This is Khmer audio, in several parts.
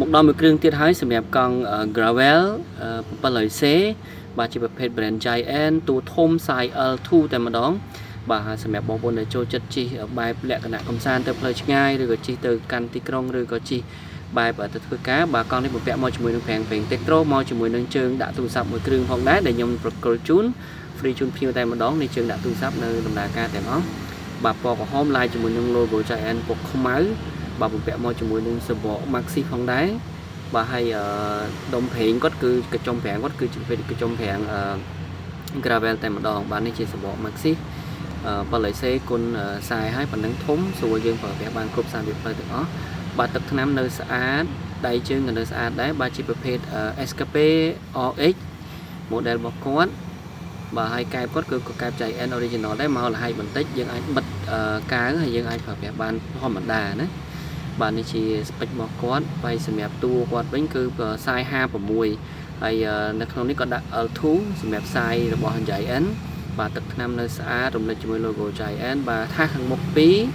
មកដល់មួយគ្រឿងទៀតហើយសម្រាប់កង់ Gravel 700C បាទជាប្រភេទ brand Giant តួធំ size L2 តែម្ដងបាទហើយសម្រាប់បងប្អូនដែលចូលចិត្តជិះបែបលក្ខណៈកំសាន្តទៅផ្លូវឆ្ងាយឬក៏ជិះទៅកាន់ទីក្រុងឬក៏ជិះបែបទៅធ្វើការបាទកង់នេះបំពាក់មកជាមួយនឹងហ្វ្រាំងប្រេង Tektro មកជាមួយនឹងជើងដាក់ទូរស័ព្ទមួយគ្រឿងផងដែរដែលខ្ញុំប្រគល់ជូន free ជូនភ្ញៀវតែម្ដងនេះជើងដាក់ទូរស័ព្ទនៅដំណើរការទាំងអស់បាទពណ៌ក្រហមឡាយជាមួយនឹង logo Giant ពណ៌ខ្មៅបាទបំពាក់មកជាមួយនឹងសបក Maxxis ផងដែរបាទហើយដុំប្រេងគាត់គឺកញ្ចុំហ្វ្រាំងគាត់គឺជាប្រភេទកញ្ចុំហ្វ្រាំងអឺ gravel តែម្ដងបាទនេះជាសបក Maxxis 700C គុណ40ហើយប៉ុណ្ណឹងធំស្រួលយើងប្រើប្រាស់បានគ្រប់សារភាពផ្លូវទាំងអស់បាទទឹកថ្នាំនៅស្អាតដៃជើងក៏នៅស្អាតដែរបាទជាប្រភេទ SKP RX model របស់គាត់បាទហើយកែបគាត់គឺក៏កែប Giant original ដែរមកលហៃបន្តិចយើងអាចបិទកាវហើយយើងអាចប្រើប្រាស់បានធម្មតាណាបាទនេះជា spec របស់គាត់ហើយសម្រាប់តួគាត់វិញគឺ size 56ហើយនៅក្នុងនេះក៏ដាក់ L2 សម្រាប់ size របស់ Giant បាទទឹកថ្នាំនៅស្អាតរំលេចជាមួយ logo Giant បាទថាសខាងមុខ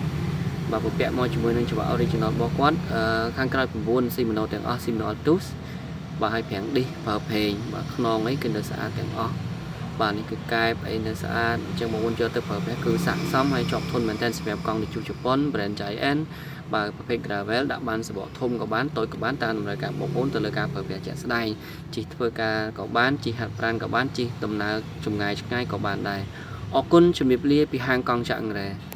2បាទពពាក់មកជាមួយនឹងច្រវាក់ original របស់គាត់ខាងក្រោយ9 Shimano ទាំងអស់ Shimano Altus បាទហើយប្រាំងឌីសប្រើប្រេងបាទខ្នងអីគឺនៅស្អាតទាំងអស់បាទនេះគឺកែបអីនៅស្អាតអញ្ចឹងបងប្អូនយកទៅប្រើប្រាស់គឺស័ក្តិសមហើយជាប់ធន់មែនទែនសម្រាប់កង់ជុះជប៉ុន brand Giant បាទប្រភេទ gravel ដាក់បានសបកធំក៏បានតូចក៏បានតាមតម្រូវការបងប្អូនទៅលើការប្រើប្រាស់ជាក់ស្ដែងជិះធ្វើការក៏បានជិះហាត់ប្រាណក៏បានជិះដំណើរចម្ងាយឆ្ងាយក៏បានដែរអរគុណជំរាបលាពីហាងកង់ចាក់អង្រែ។